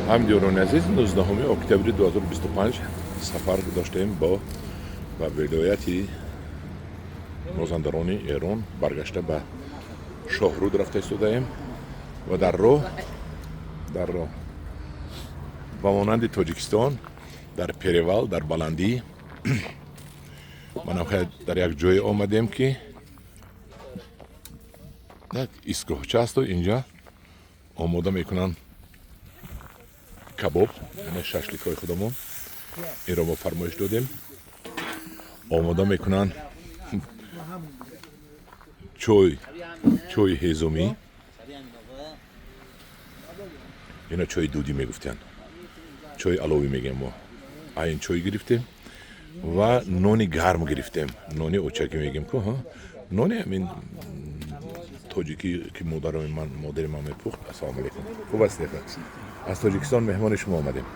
Ҳамдиёрони азиз, 19 октябри 2025 сафар доштем бо ба вилояти Мозандарони Эрон. Баргашта ба Шоҳруд рафта истодаем ва дар роҳ ба монанди Тоҷикистон дар перевал, дар баландӣ, манам дар як ҷое омадем, ки як истгоҳча асту инҷа омода мекунанд кабоб, яъне шашликҳои худамон. Инро мо фармоиш додем. Омода мекунанд чой, чойи ҳезумӣ. Ино чойи дудӣ мегуфтанд, чойи аловӣ мегӯем мо. Айн чой гирифтем ва нони гарм гирифтем, нони очакӣ мегӯем ку, нони ҳамин тоҷикӣ, ки модари ман мепухт. Ассалому алайкум, хуб ҳастед? Аз Тоҷикистон меҳмони шумо омадем,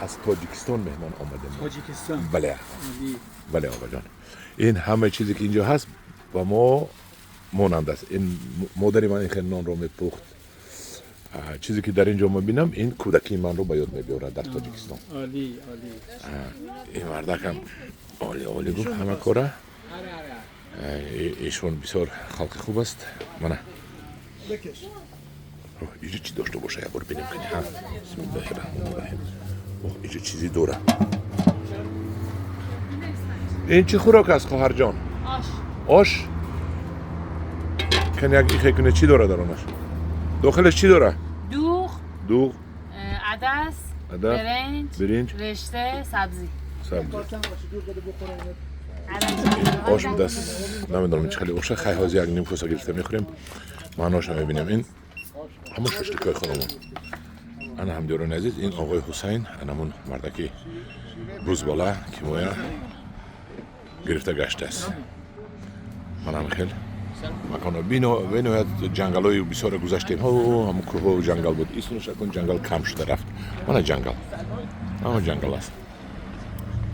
аз Тоҷикистон меҳмон омадем. Тоҷикистон? Бале, бале, оғоҷон. Ин ҳама чизе, ки инҷо ҳаст, ба мо монанд аст. Ин модари ман ин хел нонро мепухт. Чизе ки дар ин ҷо мебинам, ин кӯдакии манро ба ёд мебиёрад дар Тоҷикистон. Ин мардакам олӣ, олӣ гуфт ҳама кора. Ишон бисёр халқи хуб аст. Мана, иҷо чӣ дошта боша, як бор бинем. Кани, бисмиллаҳи раҳмони раҳим. Иҷо чизе дора. Ин чӣ хӯрок аст, хоҳарҷон? Ош. Ош. Кани, як ихе куне, чӣ дора даронаш, дохилаш чӣ дора? دوغ. دوغ. عدس. عدس. برنج. برنج. رشته سبزی. سبزی. ош будааст. Намедонам, чӣ хеле оша. Хай, ҳозир як ним коса гирифта мехӯрем, маъноша мебинем. Ин ҳамон шашликҳои худамон. Ана, ҳамдиёрони азиз, ин оғои Ҳусайн, анамун мардаки бузбола, ки моя гирифта гаштааст. Манам хел маконо бениҳоят ҷангалҳои бисёре гузаштем. Ҳамун кӯҳҳо ҷангал буд. Исмаш акун ҷангал кам шуда рафт. Мана ҷангал, ҳама ҷангал аст.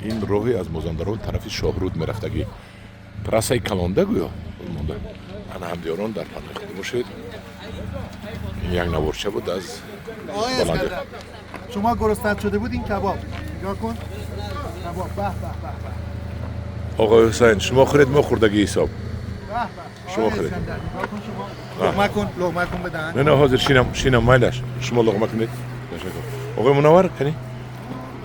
Ин роҳе аз Мозандарон тарафи Шоҳруд мерафтагӣ, трассаи калонда гӯё монда. Ана, ҳамдиёрон, дар панои худ бошед. Ин як наворча буд аз баландӣ. شما گرسنت شده بود. این کباب، نگاه کن، کباب، به به به به. Оғои Ҳусайн, шумо хӯред, мо хӯрдагӣ ҳисоб. به به. شما آقای خرید. اسکندر، نگاه کن شما. لقمه کن، لقمه کن بدن. Не, не, ҳозир шинам, шинам, майлаш, шумо луғма кунед. Ташаккур. Оғои Мунаввар, кани.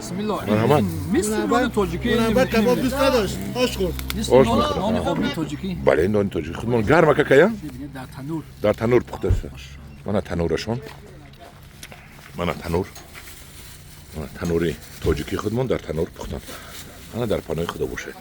بسم الله. مرحبا. مثل نان تاجیکی. منور کباب دوست نداشت، آش خورد. مثل آش نان می‌خورد. نان آبی تاجیکی. Бале, нони тоҷики худмон гарма какая. ببینید، در تنور. Дар танур пухта шуда. Мана танурашон, мана танур, мана танури тоҷикии худмон, дар танур пухтан. Ана, дар паноҳи Худо бошед.